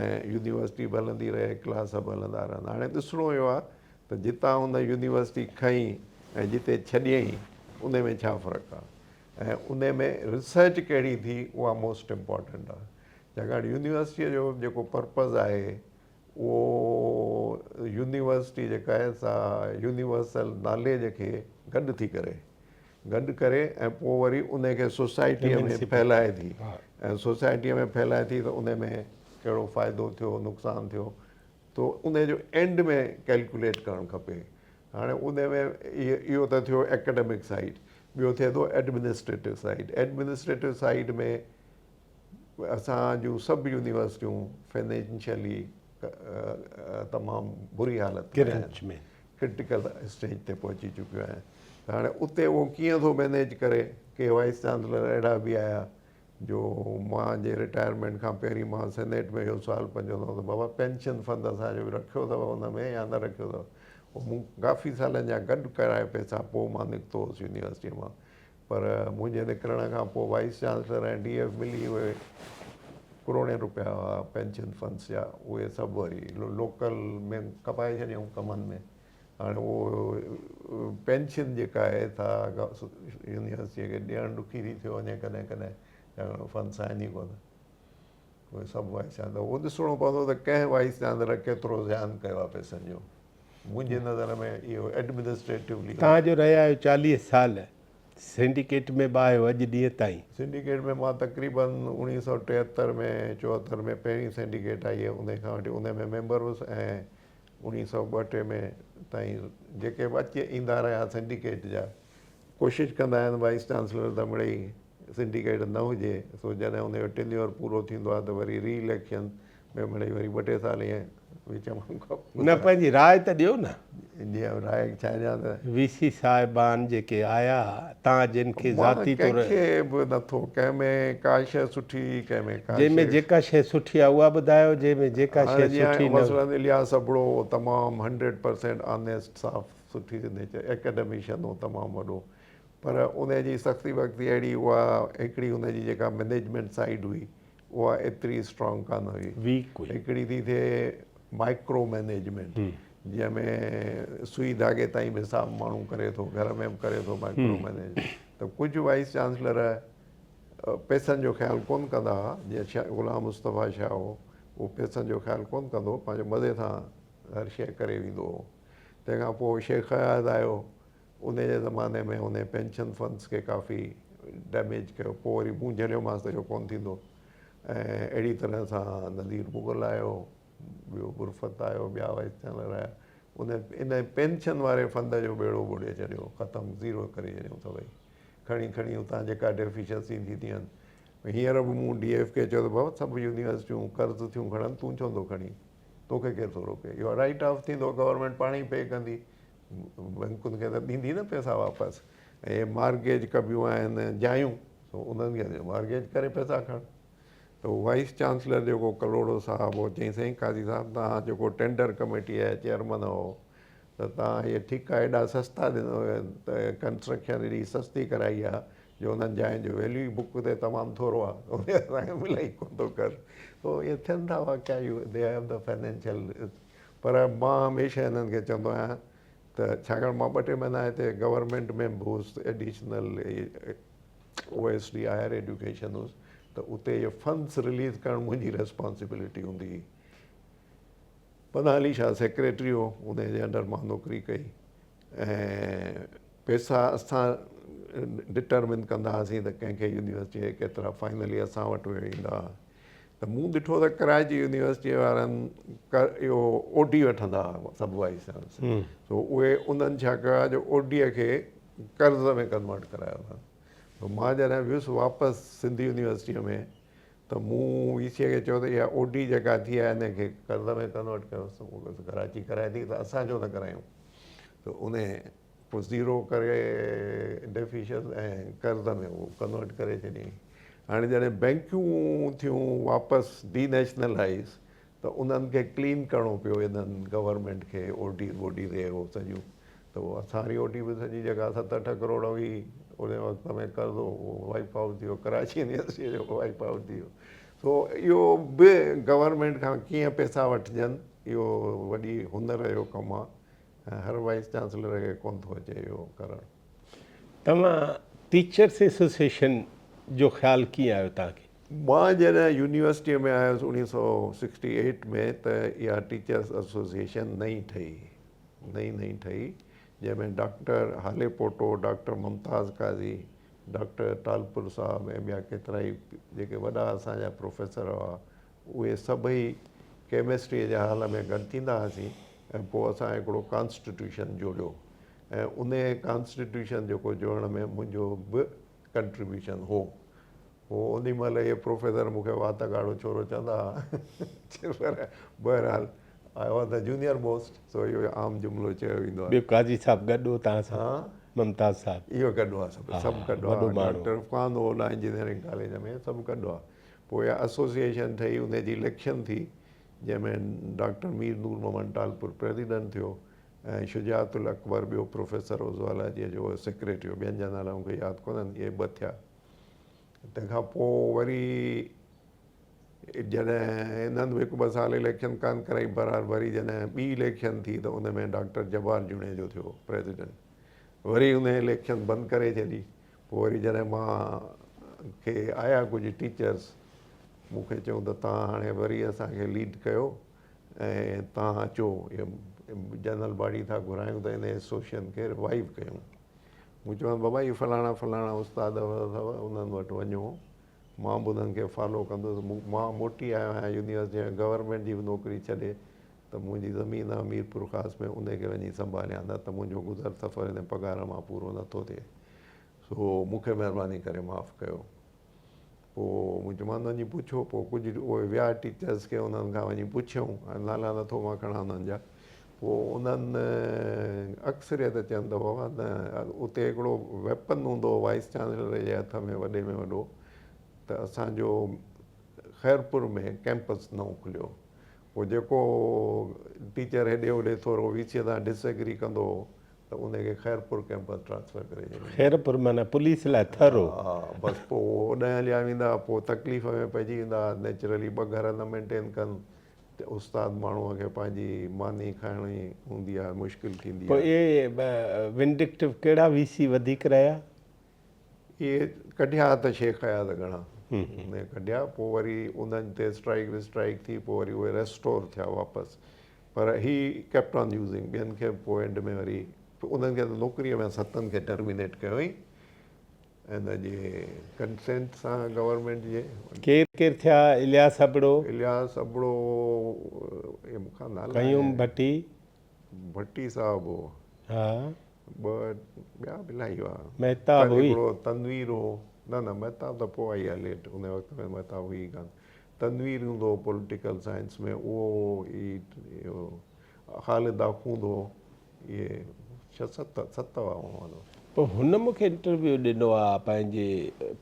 Speaker 2: ۽ يونيورسٽي به هلندي رهي ڪلاس به هلندا رهن هاڻي ڏسڻو اهو آهي ته جتان هن يونيورسٽي کنئي ۽ جتي ڇڏيائين ان ۾ ڇا فرق آهي ۽ ان ۾ ريسرچ ڪهڙي ٿي اها موسٽ امپارٽنٽ آهي ڇاڪاڻ يونيورسٽيء جو جيڪو پرپز آهي اهو يونيورسٽي جيڪا آهي سا يونيورسل ناليج کي گڏ ٿي ڪري گڏ ڪري ۽ پوء وري ان کي سوسائٽيء ۾ ڦهلائي ٿي ۽ سوسائٽيء ۾ ڦهلائي ٿي ته ان ۾ ڪهڙو فائدو ٿيو نقصان ٿيو ته ان جو اينڊ ۾ ڪيلڪوليٽ ڪرڻ کپي هاڻي ان ۾ اهو ته ٿيو اڪيڊمڪ سائيڊ، ٻيو ٿئي ٿو ايڊمنسٽريٽو سائيڊ. ايڊمنسٽريٽو سائيڊ ۾ اسان جون سڀ يونيورسٽيون فنانشلي تمام بري حالت ۾ آهن، ڪرٽيڪل اسٽيج تي پهچي چڪيون آهن. ته هاڻي اتي اهو ڪيئن ٿو مينيج ڪري، ڪي وائيس چانسلر اهڙا به آيا جو مان جي رٽائرمينٽ کان پهرين مان سينيٽ ۾ اهو سوال پنجندو هوم ته بابا پينشن فند اسان جو رکيو اٿو ان ۾ يا نه رکيو اٿو پوء مون ڪافي سالن جا گڏ ڪرايا پئسا پوء مان نڪتو هوس يونيورسٽيء مان پر منهنجي نڪرڻ کان پوء وائيس چانسلر ۽ ڊي ايف ملي اهي ڪروڙين روپيا هئا پينشن فنڊس جا اهي سڀ وري لوڪل ۾ کپائي ڇڏيائون ڪمن ۾ هاڻي اهو پينشن جيڪا آهي سا يونيورسٽيء کي ڏيڻ ڏکي ٿي ٿيو وڃي ڪڏهن ڪڏهن ڇاڪاڻ فنڊس آهن ئي ڪونه اهي سڀ وائيس چانسلر اهو ڏسڻو پوندو ته ڪنهن وائيس چانسلر ڪيترو زيان ڪيو آهي پئسن جو منهنجي نظر ۾ اهو ايڊمنسٽريٽولي
Speaker 1: توهان جو رهيا آهيو 40 سال سنڊيڪيٽ ۾ به آهيو اڄ ڏينهن تائين.
Speaker 2: سنڊيڪيٽ ۾ مان تقريبن 1973 ۾ 74 ۾ پهرين سنڊيڪيٽ آئي ان کان وٺي ان ۾ ميمبر هوس ۽ اوڻيهه سئو ٻه ٽي ۾ تائين جيڪي به اچي ايندا رهيا سنڊيڪيٽ جا ڪوشش ڪندا آهن وائيس چانسلر ته مڙئي سنڊيڪيٽ نه هجي سو جڏهن ان جو ٽينيور پورو ٿيندو آهي ته وري ري اليڪشن ۾ مڙئي وري ٻه ٽي سال ائين وچ مان
Speaker 1: نه پنهنجي راء ته ڏيو نه.
Speaker 2: جي راء ڇا ڏيان ته.
Speaker 1: وي سي صاحبان جيڪي آيا تان جن کي ذاتي طور.
Speaker 2: مان ڪنهن کي به نٿو ڪنهن ۾ ڪا شيء سٺي ڪنهن ۾ ڪا شيء.
Speaker 1: جنهن ۾ جيڪا شيء سٺي آهي اها ٻڌايو جنهن ۾ جيڪا شيء سٺي نه.
Speaker 2: مثلاً الياس ابڙو هو تمام هنڊريڊ پرسينٽ آنيسٽ صاف سٺي نيچر اڪيڊميشن هو تمام وڏو پر ان جي سختي وختي اهڙي اها هڪڙي ان جي جيڪا مئنيجمينٽ سائيڊ هئي اها ايتري اسٽرانگ ڪانه هئي.
Speaker 1: ويڪ هئي.
Speaker 2: هڪڙي ٿي ٿئي مائڪرو مئنيجمينٽ جنهن ۾ سوئي ڌاڳي تائين به حساب ماڻهو ڪري ٿو گهر ۾ به ڪري ٿو مائڪرو مئنيج ته ڪجهه وائيس چانسلر پئسن جو خيال ڪونه ڪندا هئا جيئن غلام مصطفيٰ شاهه هو اهو پئسن جو خيال ڪونه ڪندو هو پنهنجو مزي سان هر شيء ڪري ويندو هو تنهن کان پوء شيخ اياز آيو انهي جي زماني ۾ انهي پينشن فنڊس کي ڪافي ڊيميج ڪيو پوء وري مون جهليومانس ته اهو ڪونه ٿيندو ۽ اهڙي طرح سان نذير مغل آيو ٻيو برفت آيو ٻيا وائيس چانسلر آيا ان ان پينشن واري فند جو ٻيڙو ٻوڙي ڇڏيو ختم زيرو ڪري ڇڏيو سڀئي کڻي کڻي اتان جيڪا ڊيفيشنسي ٿينديون آهن هينئر به مون ڊي ايف کي چيو ته بابا سڀ يونيورسٽيون قرض ٿيون کڻن تون ڇو نٿو کڻين توکي ڪير ٿو روڪي اهو رائيٽ آف ٿيندو گورنمينٽ پاڻ ئي پي ڪندي بئنڪن کي ته ڏيندي نه پئسا واپس ۽ اهي مارگيج ڪبيون آهن جايون سو انهن کي مارگيج ڪري پئسا کڻ ته وائيس چانسلر جيڪو ڪلهوڙو صاحب هو چيائين سائين قاضي صاحب توهان جيڪو ٽينڊر ڪميٽي جا چيئرمن هو ته توهان اهي ٺيڪا ايڏا سستا ڏنو ته ڪنسٽرڪشن ايڏي سستي ڪرائي آهي جو انهن جاين جو ويليو ئي بڪ تي تمام ٿورو آهي ان اسان کي ملي ئي ڪونه ٿو قرض سو اهي ٿين ٿا واقعا they have the financial پر مان هميشه هنن کي چوندو آهيان ته ڇاڪاڻ مان ٻه ٽي مهينا هتي گورنمينٽ ۾ به هوس additional O S D higher education هوس ته اتي اهي فنڊس رليز ڪرڻ منهنجي ريسپانسبلٽي هوندي هئي. پناهه علي شاهه سيڪريٽري هو ان جي انڊر مان نوڪري ڪئي ۽ پئسا اسان ڊٽرمن ڪندا هئاسين ته ڪنهن کي يونيورسٽي کي ڪيترا فائنلي اسان وٽ اهي ايندا هئا. ته مون ڏٺو ته ڪراچي يونيورسٽيء وارن اهو او ڊي وٺندا هئا سڀ وائيس چانسلر سو اهي انهن ڇا ڪيو آهي جو او ڊيء کي قرض ۾ ڪنورٽ ڪرايو اٿن. سو مان جڏهن ويس واپس سنڌ يونيورسٽيء ۾ ته مون وي سيء کي چيو ته اها او ڊي جيڪا ٿي آهي ان کي قرض ۾ ڪنورٽ ڪيو. ڪراچي ڪرائي ٿي ته اسان ڇو نه ڪرايون؟ ته ان پوء زيرو ڪري ڊيفيشن ۽ قرض ۾ اهو ڪنورٽ ڪري ڇڏيائين. هاڻي جڏهن بئنڪيون ٿيون واپس ڊي نيشنلائيز ته انهن کي ڪلين ڪرڻو پيو انهن گورنمينٽ کي او ڊي وو ڊي ري هو سڄيون ته اهو اسان واري او ڊي به سڄي جيڪا 7 8 ڪروڙ هئي ان وقت ۾ قرض هو اهو وائپ آئوٽ ٿي ويو ڪراچي يونيورسٽي جو وائپ آئوٽ ٿي ويو. سو اهو به گورنمينٽ کان ڪيئن پئسا وٺجن اهو وڏي هنر جو ڪم آهي. ۽ هر وائيس چانسلر کي ڪونه ٿو اچي اهو ڪرڻ.
Speaker 1: توهان ٽيچرس ايسوسيئيشن جو خيال ڪيئن آيو توهان کي؟
Speaker 2: مان جڏهن يونيورسٽيء ۾ آيس 1968 ۾ ته اها ٽيچرس ايسوسيئيشن نئين ٺهي نئين نئين ٺهي جنهن ۾ doctor Halepoto, doctor Mumtaz Qazi, doctor Talpur صاحب ۽ ٻيا ڪيترائي جيڪي وڏا اسان جا پروفيسر هئا اهي سڀئي ڪيمسٽريء جي هال ۾ گڏ ٿيندا هئاسين ۽ پوء اسان هڪڙو ڪانسٽيٽيوشن جوڙيو ۽ انهيء ڪانسٽيٽيوشن جيڪو جوڙڻ ۾ منهنجو به ڪنٽريبيوشن هو. پوء انهي مهل اهي پروفيسر مون کي وات ڳاڙهو ڇورو چوندا هئا پر بهرحال I was the junior most سو اهو عام جملو چيو ويندو آهي.
Speaker 1: ٻيو قاضي صاحب گڏ هو توهان سان؟
Speaker 2: ها.
Speaker 1: ممتاز صاحب.
Speaker 2: اهو گڏ هئا سڀ سڀ گڏ هئا. ڊاڪٽر عرفان هو هوڏانهن انجنيئرنگ ڪاليج ۾ سڀ گڏ هئا. پوء اها ايسوسيئيشن ٺهي ان جي اليڪشن ٿي جنهن ۾ ڊاڪٽر مير نور محمد ٽالپر پريزيڊنٽ ٿيو ۽ شجاعت الاڪبر ٻيو پروفيسر هو زوالوجيء جو اهو سيڪريٽري هو ٻين جا نالا مون کي ياد ڪونهن اهي ٻه ٿيا تنهن کان پوء وري جڏهن انهن به هڪ ٻه سال اليڪشن ڪانه ڪرائي بهرحال وري جڏهن ٻي اليڪشن ٿي ته ان ۾ ڊاڪٽر جبار جوڻيجو ٿيو پريزيڊنٽ وري ان اليڪشن بند ڪري ڇڏي پوء وري جڏهن مان کي آيا ڪجهه ٽيچرس مون کي چيون ته توهان هاڻي وري اسان کي ليڊ ڪيو ۽ توهان اچو جنرل باڊي ٿا گهرايون ته ان ايسوسيئن کي ريوائيو ڪيون. مون چيومانس بابا اهي فلاڻا فلاڻا استاد اٿو انهن وٽ وڃو مان به انهن کي فالو ڪندس. مان موٽي آيو آهيان يونيورسٽي ۾ گورنمينٽ جي به نوڪري ڇڏي ته منهنجي زمين آهي ميرپورخاص ۾ ان کي وڃي سنڀاليان نه ته منهنجو گذر سفر ان پگهار مان پورو نه ٿو ٿئي سو مون کي مهرباني ڪري معاف ڪيو. پوء مون چيومانس وڃي پڇو. پوء ڪجهه اهي ويا ٽيچرس کي انهن کان وڃي پڇيائون هاڻي نالا نه ٿو مان کڻان انهن جا. پوء انهن اڪثريت چين ته بابا نه اتي هڪڙو ويپن هوندو هو وائيس چانسلر جي هٿ ۾ وڏي ۾ وڏو ته اسان جو خيرپور ۾ ڪئمپس نئون کليو. پوء جيڪو ٽيچر هيڏي هوڏي ٿورو وي سيء سان ڊس ايگري ڪندو هو ته ان کي خيرپور ڪئمپس ٽرانسفر ڪري ڇڏيندو.
Speaker 1: خيرپور معنيٰ پوليس لاء ٿر هو.
Speaker 2: ها بس پوء اوڏانهن هليا ويندا پوء تڪليف ۾ پئجي ويندا نيچرلي ٻه گهر نه مينٽين ڪن ته استاد ماڻهوء کي پنهنجي ماني کائڻي هوندي آهي مشڪل ٿيندي
Speaker 1: پوء
Speaker 2: آهي.
Speaker 1: اهي ونڊڪٽو ڪهڙا وي سي وڌيڪ رهيا؟
Speaker 2: اهي ڪڍيا ته شيخ اياز گهڻا انهن ڪڍيا پوء وري انهن تي اسٽرائيڪ وسٽرائيڪ ٿي پوء وري اهي ريسٽور ٿيا واپس پر هي ڪيپٽ آن يوزنگ ٻين کي پوء اينڊ ۾ وري انهن کي ته نوڪري ۾ ستن کي ٽرمينيٽ ڪيو هئي ان جي ڪنسينٽ سان گورنمينٽ جي.
Speaker 1: ڪير ڪير ٿيا الياس ابڙو.
Speaker 2: الياس ابڙو اهي مون کان نالا
Speaker 1: قيوم ڀٽي.
Speaker 2: ڀٽي صاحب هو.
Speaker 1: ها.
Speaker 2: ٻه ٻيا به الاهي هئا.
Speaker 1: مهتاب هئي.
Speaker 2: هڪڙو تنوير هو. نه نه مهتاب ته پوء آئي آهي ليٽ ان وقت ۾ مهتاب هئي ئي ڪانه. تنوير هوندو هو پوليٽيڪل سائنس ۾ اهو ئي اهو خالد آخوند هو. اهي ڇهه ست ست هئا هونئن.
Speaker 1: پوء هن مون کي انٽرويو ڏنو آ پنهنجي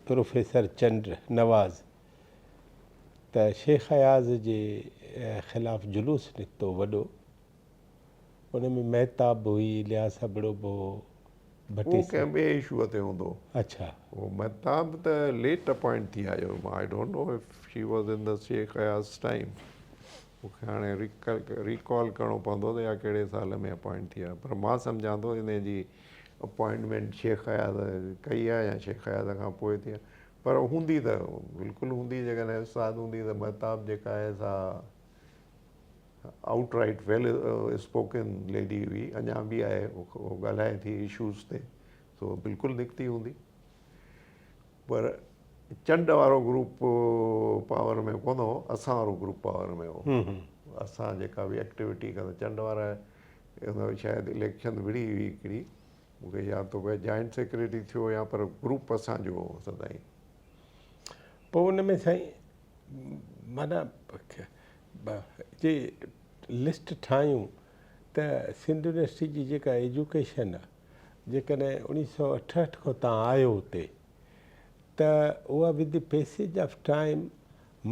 Speaker 1: پروفيسر چنڊ نواز ته شيخ اياز جي خلاف جلوس نڪتو وڏو. ان ۾ مهتاب به هئي، الياس ابڙو به هو، ڀٽي
Speaker 2: اهو ڪنهن ٻئي اشوء تي هوندو.
Speaker 1: اڇا.
Speaker 2: اهو مهتاب ته ليٽ اپائنٽ ٿي آيو. I don't know if she was in the Sheikh Ayaz time. مون کي هاڻي ريڪال ڪرڻو پوندو ته اها ڪهڙي سال ۾ اپائنٽ ٿي آهي. پر مان سمجهان ٿو ان جي اپائنٽمينٽ شيخ اياز ڪئي آهي يا شيخ اياز کان پوء ٿي آهي. پر هوندي ته بلڪل هوندي جيڪڏهن استاد هوندي ته مهتاب جيڪا آهي سا out right well spoken lady هئي اڃا به آهي هو ڳالهائي ٿي اشوز تي سو بلڪل نڪتي هوندي پر چنڊ وارو گروپ پاور ۾ ڪونه هو، اسان وارو گروپ پاور ۾ هو. اسان جيڪا به ايڪٽيوٽي ڪندا چنڊ وارا ان شايد اليڪشن وڙهي هئي هڪڙي مون کي ياد ٿو پئي جوائنٽ سيڪريٽري ٿيو يا پر گروپ اسان جو هو سدائين.
Speaker 1: پوء ان ۾ سائين معنيٰ جي لسٽ ٺاهيون ته سنڌ يونيورسٽي جي جيڪا ايجوڪيشن آ جيڪڏهن اوڻيهه سؤ اٺهٺ کان تان آيو اتي ته اها with the passage of time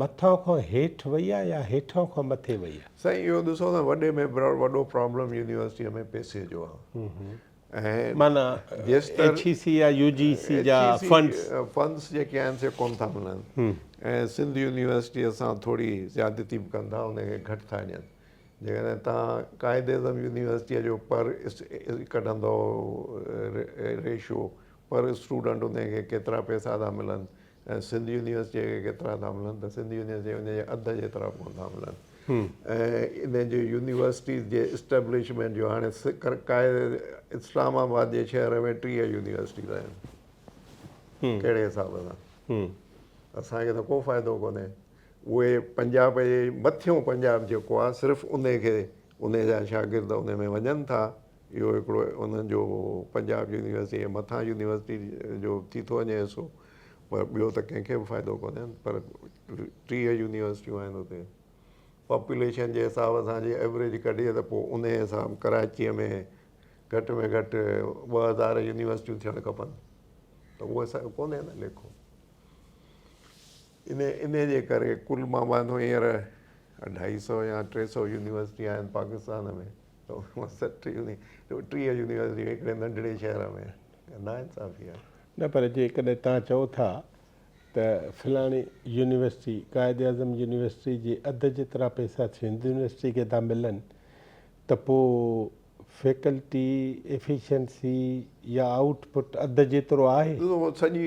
Speaker 1: مٿان کان هيٺ وئي آ يا هيٺان کان مٿي وئي آ؟
Speaker 2: سائين اهو ڏسو ته وڏي ۾ وڏو پرابلم يونيورسٽيء ۾ پئسي جو آ ۽
Speaker 1: معنيٰ ايڇ اي سي يا يو جي سي جا فنڊس.
Speaker 2: فنڊس جيڪي آهن سي ڪونه ٿا ملن ۽ سنڌ يونيورسٽيء سان ٿوري زيادتي به ڪن ٿا ان کي گهٽ ٿا ڏين. جيڪڏهن توهان قائد اعظم يونيورسٽيء جو پر ڪڍندؤ ريشو پر اسٽوڊنٽ ان کي ڪيترا پئسا ٿا ملن ۽ سنڌ يونيورسٽيء کي ڪيترا ٿا ملن ته سنڌ يونيورسٽيء ان جي اڌ جيترا به ڪونه ٿا ملن ۽ ان جي يونيورسٽيز جي اسٽيبلشمينٽ جو هاڻي قائد اسلام آباد جي شهر ۾ 30 يونيورسٽيز آهن ڪهڙي حساب سان اسان کي ته ڪو فائدو ڪونهي. اهي پنجاب جي مٿيون پنجاب جيڪو آهي صرف انهي کي انهي جا شاگرد انهي ۾ وڃن ٿا اهو هڪڙو انهن جو پنجاب يونيورسٽي جي مٿان يونيورسٽي جو ٿي ٿو وڃي حصو پر ٻيو ته ڪنهن کي به فائدو ڪونهي پر 30 يونيورسٽيون آهن اتي پاپوليشن جي حساب سان جي ايوريج ڪڍجي ته پوء انهي حساب ڪراچيء ۾ گهٽ ۾ گهٽ 2000 يونيورسٽيون ٿيڻ کپن ته اهو ڪونهي نه ليکو. انهيء جي ڪري ڪل مان ٻانڌو هينئر اڍائي سئو يا 300 يونيورسٽي آهن پاڪستان ۾ ته ان مان 60 30 يونيورسٽيون هڪڙي ننڍڙي شهر ۾ ناانصافي آهي.
Speaker 1: نه پر جيڪڏهن توهان چئو ٿا ته فلاڻي يونيورسٽي قائد اعظم يونيورسٽي جي اڌ جيترا پئسا سنڌ يونيورسٽي کي ٿا ملن ته پوء فيڪلٽي ايفيشنسي يا آئوٽ پٽ اڌ جيترو آهي.
Speaker 2: ڏسو هو سڄي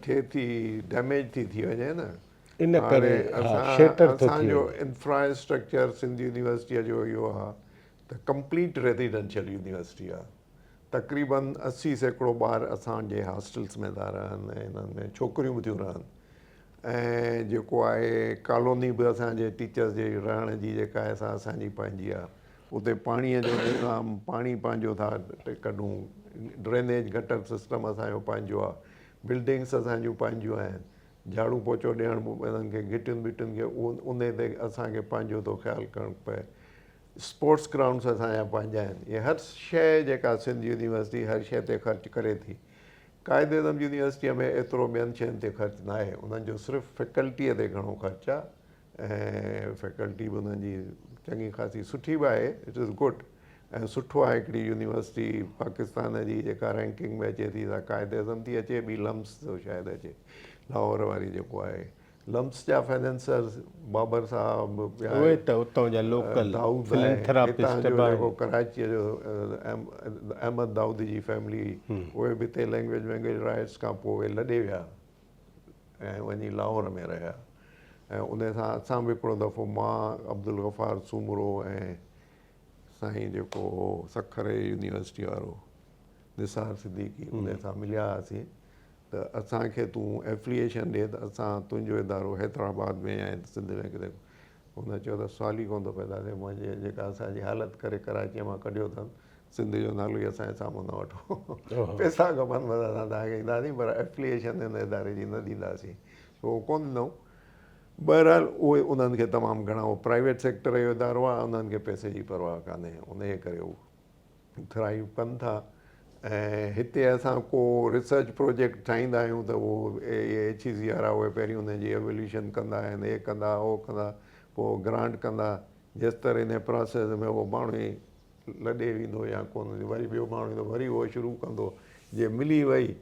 Speaker 2: ٿئي ٿي ڊيميج ٿي ٿي وڃي نه.
Speaker 1: ان ڪري ها شيٽر ٿو ٿي
Speaker 2: اسان جو انفرا اسٽرڪچر سنڌ يونيورسٽيء جو اهو آ ته ڪمپليٽ ريزيڊنشل يونيورسٽي آ. تقريبن 80% ٻار اسان جي هاسٽلس ۾ ٿا رهن ۽ انهن ۾ ڇوڪريون به ٿيون رهن ۽ جيڪو آهي ڪالوني به اسان جي ٽيچرس جي رهڻ جي جيڪا آهي سا اسان جي پنهنجي آ. اتي پاڻيء جو نظام، پاڻي پنهنجو ٿا ڪڍون، ڊرينيج گٽر سسٽم اسان جو پنهنجو آ، بلڊنگس اسان جون پنهنجون آهن، جهاڙو پوچو ڏيڻ انهن کي گهٽين ٻٽين کي انهي تي اسان کي پنهنجو ٿو خيال ڪرڻ پئي، اسپورٽس گرائونڊس اسان جا پنهنجا آهن، اهي هر شيء جيڪا سنڌ يونيورسٽي هر شيء تي خرچ ڪري ٿي، قائد اعظم يونيورسٽيء ۾ ايترو ٻين شين تي خرچ ناهي، انهن جو صرف فيڪلٽيء تي گهڻو خرچ آ. ۽ فيڪلٽي به انهن جي چڱي خاصي سٺي به آهي it is good ۽ سٺو آهي هڪڙي يونيورسٽي پاڪستان جي جيڪا رينڪنگ ۾ اچي ٿي سا قائد اعظم ٿي اچي ٻي لمس ٿو شايد اچي لاهور واري جيڪو آهي لمس جا فائننسرز بابر صاحب
Speaker 1: ٻيا اهي ته اتان جا لوڪل فلنٿراپسٽ به
Speaker 2: آهن. جيڪو ڪراچيء جو احمد دائود جي فيملي اهي به هتي لينگويج وينگويج رائٽس کان پوء اهي لڏي ويا ۽ وڃي لاهور ۾ رهيا ۽ ان سان اسان به هڪڙو دفعو مان عبدالغفار سومرو ۽ سائين جيڪو هو سکر يونيورسٽي وارو نثار صديقي ان سان مليا هئاسين ته اسان کي تون افليئيشن ڏي ته اسان تنهنجو ادارو حيدرآباد ۾ يا سنڌ ۾ ڪٿي هن چيو ته سوال ئي ڪونه ٿو پيدا ٿئي منهنجي جيڪا اسان جي حالت ڪري ڪراچيء مان ڪڍيو اٿن سنڌ جو نالو ئي اسان جي سامهون نه وٺو پئسا کپن بس اسان توهان کي ڏينداسين پر افليئيشن هن اداري جي نه ڏينداسين سو اهو ڪونه ڏنائون بهرحال اهي انهن کي تمام گهڻا اهو پرائيويٽ سيڪٽر جو ادارو آهي انهن کي پئسي جي پرواهه ڪانهي انهيء ڪري هو ٿرائيو ڪن ٿا ۽ هتي اسان ڪو ريسرچ پروجيڪٽ ٺاهيندا آهيون ته اهو ايڇ اي سي وارا اهي پهرين ان جي ايويليوشن ڪندا آهن هي ڪندا هو ڪندا پوء گرانٽ ڪندا جيستر ان پراسيس ۾ اهو ماڻهو ئي لڏي ويندو يا ڪونه وري ٻيو ماڻهو ايندو وري اهو شروع ڪندو جي ملي وئي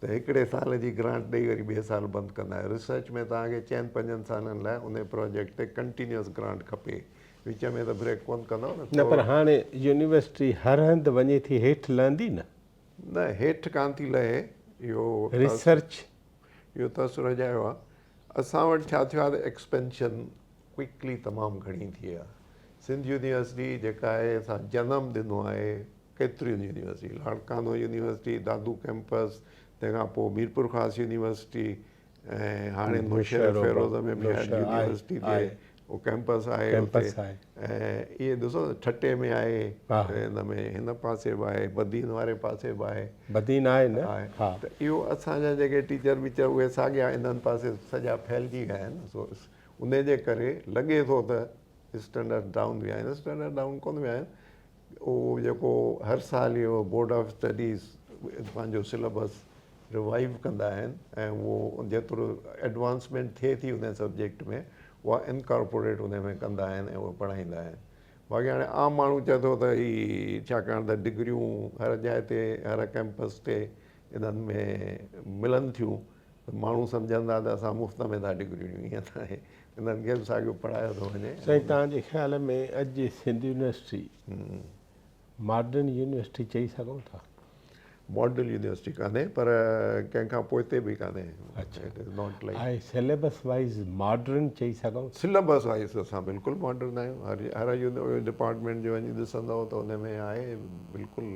Speaker 2: ته هڪڙي سال جي گرانٽ ڏئي وري ٻئي سال بند ڪندا آهيو. ريسرچ ۾ توهان کي چئن پنجن سالن لاء انهي پراجيڪٽ تي ڪنٽينيوس گرانٽ کپي. وچ ۾ ته بريڪ ڪونه ڪندؤ نه.
Speaker 1: نه پر هاڻي يونيورسٽي هر هنڌ وڃي ٿي هيٺ لهندي نه؟
Speaker 2: نه هيٺ ڪانه ٿي لهي. اهو
Speaker 1: ريسرچ.
Speaker 2: اهو تاثر اجايو آهي. اسان وٽ ڇا ٿيو آهي ته ايڪسپينشن ڪوئڪلي تمام گهڻي ٿي آهي. سنڌ يونيورسٽي جيڪا آهي سا جنم ڏنو آهي ڪيتريون university, Larkana university, Dadu campus, تنهن کان پوء ميرپورخاص يونيورسٽي، ۽ هاڻي نوشهرو فيروز ۾ به شايد يونيورسٽي تي اهو ڪئمپس آهي اتي ۽ اهي ڏسو نه ٺٽي ۾ آهي هن ۾ هن پاسي به آهي بدين واري پاسي به آهي.
Speaker 1: بدين آهي نه ها.
Speaker 2: ته اهو اسان جا جيڪي ٽيچر ويچر اهي ساڳيا انهن پاسي سڄا ڦهلجي ويا آهن سو ان جي ڪري لڳي ٿو ته اسٽينڊرڊ ڊائون ويا آهن اسٽينڊرڊ ڊائون ڪونه ويا آهن اهو جيڪو هر سال اهو بورڊ آف اسٽڊيز پنهنجو سليبس ريوائيو ڪندا آهن ۽ اهو جيترو ايڊوانسمينٽ ٿئي ٿي ان سبجيڪٽ ۾ اها انڪارپوريٽ ان ۾ ڪندا آهن ۽ اهو پڙهائيندا آهن. باقي هاڻي عام ماڻهو چئي ٿو ته هي ڇاڪاڻ ته ڊگريون هر جاء تي هر ڪئمپس تي انهن ۾ ملن ٿيون ته ماڻهو سمجهن ٿا ته اسان مفت ۾ ٿا ڊگريون ڏيون ائين ناهي انهن کي به ساڳيو پڙهايو ٿو وڃي.
Speaker 1: سائين توهان جي خيال ۾ اڄ جي سنڌ يونيورسٽي ماڊرن يونيورسٽي چئي سگهون ٿا؟
Speaker 2: ماڊل يونيورسٽي ڪانهي پر ڪنهن کان پوئتي به ڪانهي.
Speaker 1: اڇا ۽ سليبس وائيز ماڊرن چئي سگهون
Speaker 2: ٿا؟ سليبس وائيز اسان بلڪل ماڊرن آهيون هر هر ڊپارٽمينٽ جو وڃي ڏسندؤ ته ان ۾ آهي بلڪل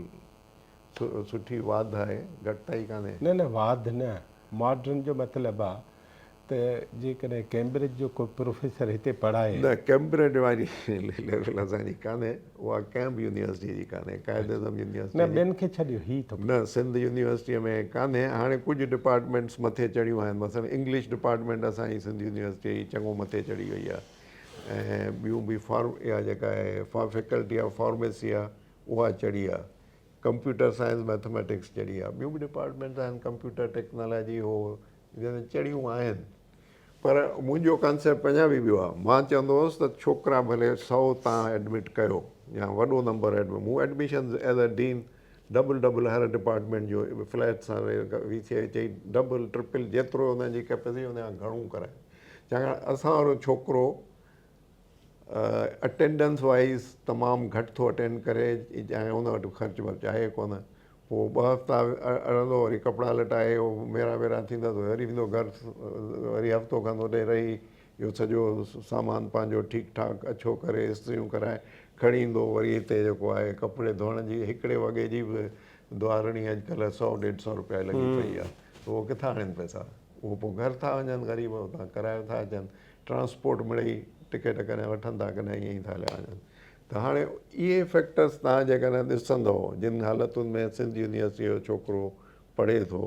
Speaker 2: سٺي واڌ آهي گهٽتائي ڪانهي.
Speaker 1: نه نه واڌ نه ماڊرن جو مطلب آ ته جيڪڏهن ڪيمبرج جو ڪو پروفيسر هتي پڙهائي.
Speaker 2: نه ڪيمبرج واري ليول اسان جي ڪانهي، اها ڪنهن به يونيورسٽيء جي ڪانهي، قائد اعظم يونيورسٽيء
Speaker 1: نه ٻين کي ڇڏيو هي ٿو.
Speaker 2: نه سنڌ يونيورسٽيء ۾ ڪانهي، هاڻي ڪجهه ڊپارٽمينٽس مٿي چڙهيون آهن، مثلاً انگلش ڊپارٽمينٽ اسان جي سنڌ يونيورسٽيء جي چڱو مٿي چڙهي وئي آهي ۽ ٻيون به فارم اها جيڪا آهي فيڪلٽي آف فارميسي آهي اها چڙهي آهي، ڪمپيوٽر سائنس مئٿميٽڪس چڙهي آهي، ٻيون به ڊپارٽمينٽس آهن ڪمپيوٽر ٽيڪنالاجي هو جنهن ۾ چڙهيون آهن پر منهنجو ڪانسيپٽ اڃا به ٻيو آهي. مان چوندو هوس ته ڇوڪرا ڀلي سئو تان ايڊمٽ ڪيو يا وڏو نمبر ايڊمٽ مون admissions as a dean double double Har department جو فليٽ سان وي سي آء چئي ڊبل ٽرپل جيترو انهن جي ڪيپسٽي ان کان گهڻو ڪرايو ڇاڪاڻ اسان وارو ڇوڪرو اٽينڊنس وائيز تمام گهٽ ٿو اٽينڊ ڪري ۽ ان وٽ خرچ ورچ آهي ڪونه پوء ٻه هفتا اڙندو وري ڪپڙا لٽائي ميرا ويرا ٿيندس وري ويندو گهر وري هفتو کن اوڏي رهي اهو سڄو سامان پنهنجو ٺيڪ ٺاڪ اڇو ڪري استريون ڪرائي کڻي ايندو وري هتي جيڪو آهي ڪپڙي ڌوئڻ جي هڪڙي وڳي جي به ڌوئارڻي اڄڪلهه سئو ڏيڍ سئو روپيا لڳي پئي آهي ته اهو ڪٿان آڻين پئسا اهو پوء گهر ٿا وڃن غريب اتان ڪرايو ٿا اچن ٽرانسپورٽ مڙئي ٽڪيٽ ڪڏهن وٺن ٿا ڪڏهن ائين ئي ٿا هليا وڃن ته هاڻي اهي فيڪٽرس توهان جيڪڏهن ڏسندؤ جن حالتن ۾ سنڌ يونيورسٽيء جو ڇوڪرو پڙهي ٿو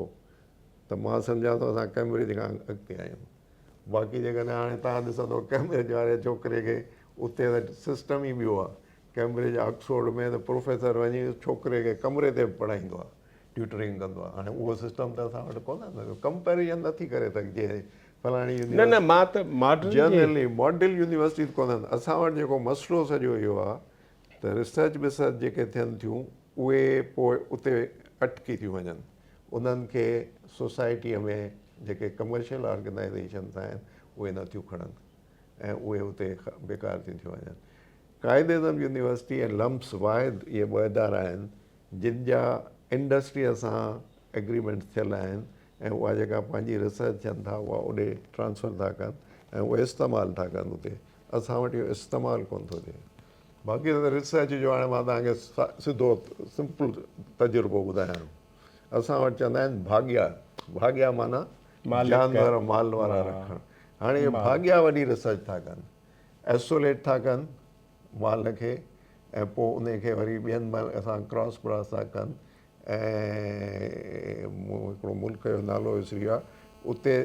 Speaker 2: ته مان سمجهان ٿو اسان ڪئمبرج کان اڳتي آهيون باقي جيڪڏهن هاڻي توهان ڏسندؤ ڪئمبرج واري ڇوڪري کي اتي ته سسٽم ئي ٻيو آهي ڪئمبرج آڪسفورڊ ۾ ته پروفيسر وڃي ڇوڪري کي ڪمري تي به پڙهائيندو آهي ٽيوٽرنگ ڪندو آهي هاڻي اهو سسٽم ته اسان وٽ ڪونهي نه ڪمپيريزن نٿي ڪري سگهجي فلاڻي
Speaker 1: نه نه مان ته ماڊرن جي
Speaker 2: جنرلي ماڊل يونيورسٽيز ڪونهن اسان وٽ جيڪو مسئلو سڄو اهو آهي ته ريسرچ ٻسرچ جيڪي ٿين ٿيون اهي پوء اتي اٽڪي ٿيون وڃن انهن کي سوسائٽيء ۾ جيڪي ڪمرشل آرگنائيزيشنس آهن اهي نه ٿيون کڻن ۽ اهي اتي بيڪار ٿيون ٿيون وڃن قائد اعظم يونيورسٽي ۽ لمس واحد اهي ٻه ادارا آهن جن جا انڊسٽريء سان ايگريمينٽس ٿيل آهن ۽ اها جيڪا پنهنجي ريسرچ ٿين ٿا اها اوڏي ٽرانسفر ٿا ڪن ۽ اهي استعمال ٿا ڪن اتي اسان وٽ اهو استعمال ڪونه ٿو ٿئي باقي ته ريسرچ جو هاڻي مان توهان کي سڌو سمپل تجربو ٻڌايان اسان وٽ چوندا آهن ڀاڳيا ڀاڳيا معنيٰ جانور مال وارا رکڻ هاڻي اهي ڀاڳيا وڏي ريسرچ ٿا ڪن ائسوليٽ ٿا ڪن مال کي ۽ پوء ان کي وري ٻين مال سان ڪراس براس ٿا ڪن ۽ مون هڪڙو ملڪ جو نالو وسري ويو آهي اتي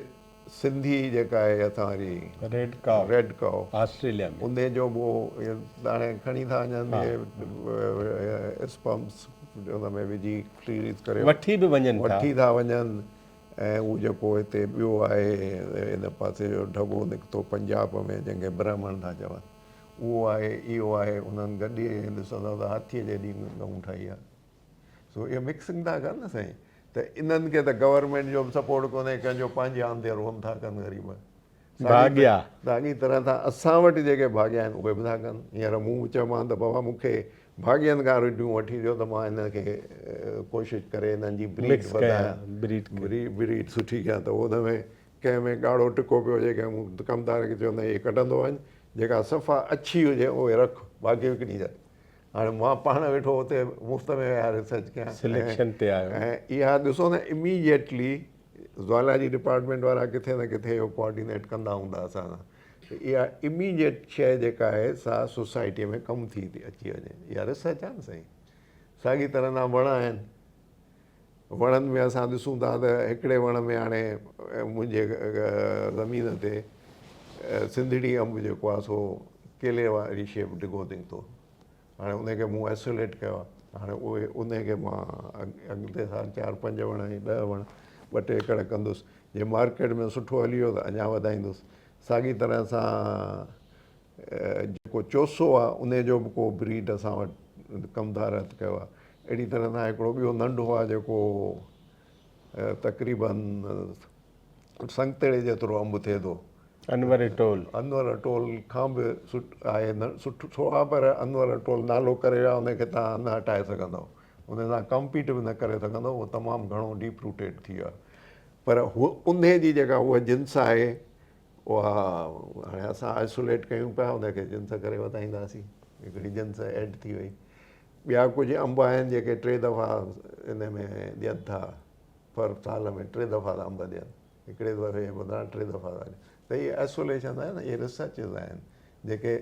Speaker 2: سنڌي جيڪا آهي اسان واري
Speaker 1: ريڊ ڪائو
Speaker 2: ريڊ ڪائو
Speaker 1: آسٽريليا ۾
Speaker 2: انهي جو به هاڻي کڻي ٿا وڃن اسپمس ان ۾ وجهي فريز ڪري
Speaker 1: وٺي به وڃن
Speaker 2: ٿا وٺي ٿا وڃن ۽ هو جيڪو هتي ٻيو آهي ان پاسي جو ڍڳو نڪتو پنجاب ۾ جنهن کي برهمڻ ٿا چون اهو آهي اهو آهي انهن گڏي ڏسندو ته هاٿيء جيڏي ڳئون ٺاهي آهي سو اهو مڪسنگ ٿا ڪن نه سائين ته انهن کي ته گورنمينٽ جو به سپورٽ ڪونهي ڪنهن جو پنهنجي آندي روم ٿا ڪن غريب
Speaker 1: ڀاڳيا
Speaker 2: ساڳي طرح سان اسان وٽ جيڪي ڀاڳيا آهن اهي به ٿا ڪن هينئر مون به چيومان ته بابا مون کي ڀاڳين کان رڍيون وٺي ڏيو ته مان انهن کي ڪوشش ڪري انهن جي بريڊ وڌايان بريڊ سٺي ڪيان ته ان ۾ ڪنهن ۾ ڳاڙهو ٽڪو پيو هجي ڪنهن مون ڪمدار کي چيو نه هي ڪڍندو وڃ جيڪا صفا اڇي هجي اهي رک باقي وڪڻي ڇڏ هاڻي مان پاڻ ويٺو اتي مفت ۾ اها ريسرچ ڪيان
Speaker 1: سليڪشن تي آيو
Speaker 2: ۽ اها ڏسو نه اميڊيٽلي زولاجي ڊپارٽمينٽ وارا ڪٿي نه ڪٿي اهو ڪوآرڊينيٽ ڪندا هوندا اسان سان ته اها اميڊيٽ شيء جيڪا آهي سا سوسائٽيء ۾ ڪم ٿي ٿي اچي وڃي. اها ريسرچ آهي نه سائين. ساڳي طرح سان وڻ آهن. وڻن ۾ اسان ڏسون ٿا ته هڪڙي وڻ ۾ هاڻي منهنجي زمين تي سنڌڙي انب جيڪو آهي سو ڪيلي واري شيپ ڊگهو نڪتو. هاڻي ان کي مون آئسوليٽ ڪيو آهي. هاڻي اهي ان کي مان اڳتي سال چار پنج وڻ ۽ ڏهه وڻ ٻه ٽي ايڪڙ ڪندس. جي مارڪيٽ ۾ سٺو هلي ويو ته اڃا وڌائيندس. ساڳي طرح سان جيڪو چوسو آهي ان جو به ڪو بريڊ اسان وٽ ڪمدار هٿ ڪيو آهي. اهڙي طرح سان هڪڙو ٻيو ننڍو آهي جيڪو تقريبن سنگتڙي جيترو انب ٿئي ٿو.
Speaker 1: انور اٽول.
Speaker 2: انور اٽول کان به آهي نه سٺو آهي پر انور اٽول نالو ڪري ويو آهي ان کي توهان نه هٽائي سگهندؤ ان سان ڪمپيٽ به نه ڪري سگهندؤ اهو تمام گهڻو ڊيپ روٽيڊ ٿي ويو آهي پر هو انهي جي جيڪا اها جنس آهي اها هاڻي اسان آئسوليٽ ڪيون پيا ان کي جنس ڪري وڌائينداسين هڪڙي جنس ايڊ ٿي وئي ٻيا ڪجهه انب آهن جيڪي ٽي دفعا ان ۾ ڏين ٿا پر سال ۾ ٽي دفعا ٿا انب ڏين هڪڙي دفعي جي بدران ٽي دفعا ٿا ڏين ته اهي آئسوليشن آهن اهي ريسرچز آهن جيڪي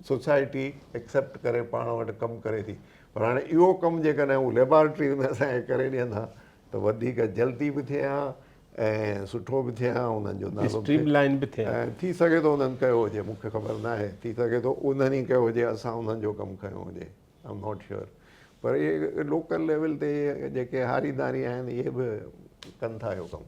Speaker 2: سوسائٽي ايڪسيپٽ ڪري پاڻ وٽ ڪم ڪري ٿي پر هاڻي اهو ڪم جيڪڏهن هو ليبارٽريز ۾ اسان کي ڪري ڏين ها ته وڌيڪ جلدي به ٿئي ها ۽ سٺو به ٿئي ها انهن جو نالو
Speaker 1: اسٽريم لائن به ٿئي ها.
Speaker 2: ٿي سگهي ٿو انهن ڪيو هجي مون کي خبر ناهي ٿي سگهي ٿو انهن ئي ڪيو هجي اسان انهن جو ڪم کنيو هجي I am not sure پر اهي لوڪل ليول تي جيڪي هاري داري آهن اهي به ڪن ٿا اهو ڪم.